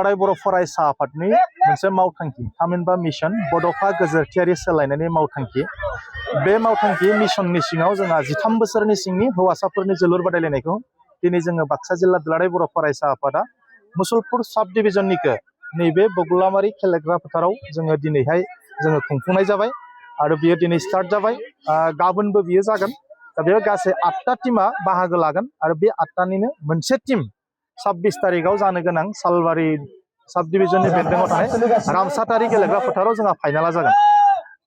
दुलाराय बर' फरायसा आफादनि मोनसे मावथांखि थामहिनबा मिशन बड'फा गोजोरथियारि सोलायनायनि मावथांखि बे मावथांखि मिशननि सिङाव जोंहा 13 बोसोरनि सिंनि हौवासाफोरनि जोलुर बादायलायनायखौ दिनै जोङो बाक्सा जिल्ला दुलाराय बर' फरायसा आफादा मुसलपुर साब डिभिजननिखौ नैबे बगलामारि गेलेग्रा फोथाराव जोङो दिनैहाय जोङो खुंफुंनाय जाबाय आरो बियो दिनै स्टार्ट जाबाय गाबोनबो बियो जागोन दा बेयाव गासै 8टा टीमा बाहागो लागोन आरो बे 8टानिनो मोनसे टीम 26 तारिखआव जानो गोनां सालबारि साब डिभिजननि बेन्दोङाव थानाय रामसातारि गेलेग्रा फोथाराव जोंहा फाइनाला जागोन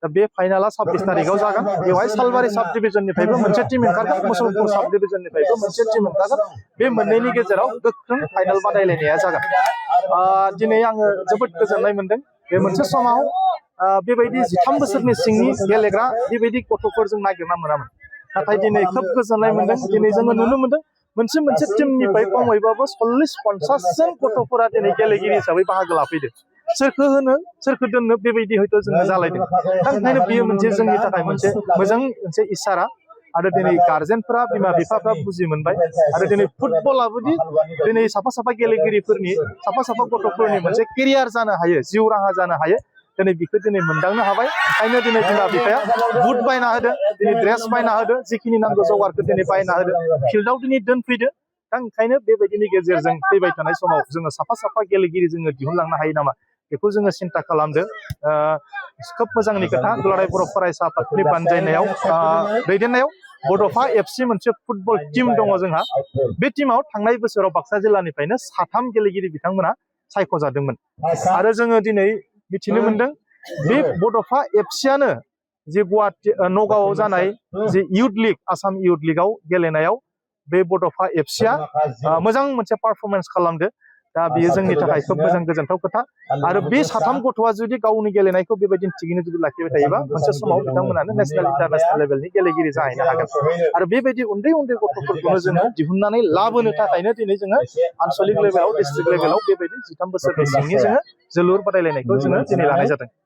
दा बे फाइनाला 26 तारिखआव जागोन बेवहाय सालबारि साब डिभिजननिफ्रायबो मोनसे टीम ओंखारगोन मुसलपुर साब डिभिजननिफ्रायबो मोनसे टीम ओंखारगोन बे मोननैनि गेजेराव गोख्रों फाइनाल बादायलायनाया जागोन दिनै आङो जोबोद गोजोननाय मोनदों बे मोनसे समाव बेबायदि 13 बोसोरनि सिंनि गेलेग्रा बेबायदि गथ'फोर जों नागिरना मोनामोन नाथाय दिनै खोब गोजोननाय मोनदों दिनै जोङो नुनो मोनदों मोनसे टीमनिफ्राय खमैबाबो 40-50 जन गथ'फोरा दिनै गेलेगिरि हिसाबै बाहागो लाफैदों सोरखौ होनो सोरखौ दोननो बेबायदि हयथ' जोङो जालायदों दा ओंखायनो बेयो मोनसे जोंनि थाखाय मोनसे मोजां मोनसे इसारा आरो दिनै गार्जेनफोरा बिमा बिफाफ्रा बुजि मोनबाय आरो दिनै फुटबलाबोदि दिनै साफा गेलेगिरिफोरनि साफा गथ'फोरनि मोनसे केरियार जानो हायो जिउ राहा जानो हायो दिनै बेखौ दिनै मोनदांनो हाबाय ओंखायनो दिनै बिमा बिफाया बुट बायना होदों दिनै ड्रेस बायना होदों जिखिनि नांगौ जगारखौ दिनै बायना होदों फिल्डआव दिनै दोनफैदो दा ओंखायनो बेबायदिनि गेजेरजों फैबाय थानाय समाव जोङो साफा गेलेगिरि जोङो दिहुनलांनो हायो नामा बेखौ जोङो सिन्था खालामदों खोब मोजांनि खोथा दुलाराय बर' फरायसा आफादनि बानजायनायाव दैदेननायाव बड'फा FC मोनसे फुटबल टीम दङ जोंहा बे टीमाव थांनाय बोसोराव बाक्सा जिल्लानिफ्रायनो 3 गेलेगिरि बिथांमोना सायख'जादोंमोन आरो जोङो दिनै मिथिनो मोनदों बे बड'फा FCआनो जे गुवाहाटी नगावआव जानाय जे इउथ लिग आसाम इउथ लिगआव गेलेनायाव बे बड'फा FCआ मोजां मोनसे पारफरमेन्स खालामदो दा बेयो जोंनि थाखाय खोब मोजां गोजोनथाव खोथा आरो बे 3 गथ'आ जुदि गावनि गेलेनायखौ बेबायदिनो थिगैनो जुदि लाखिबाय थायोबा मोनसे समाव बिथांमोनानो नेशनेल इन्टारनेशनेल लेभेलनि गेलेगिरि जाहैनो हागोन आरो बेबायदि उन्दै गथ'फोरखौनो जोङो दिहुननानै लाबोनो थाखायनो दिनै जोङो आनसलिक लेभेलाव डिस्ट्रिक्ट लेभेलाव बेबायदि 13 बोसोरनि सिंनि जोङो जोलुर बादायलायनायखौ जोङो दिनै लानाय जादों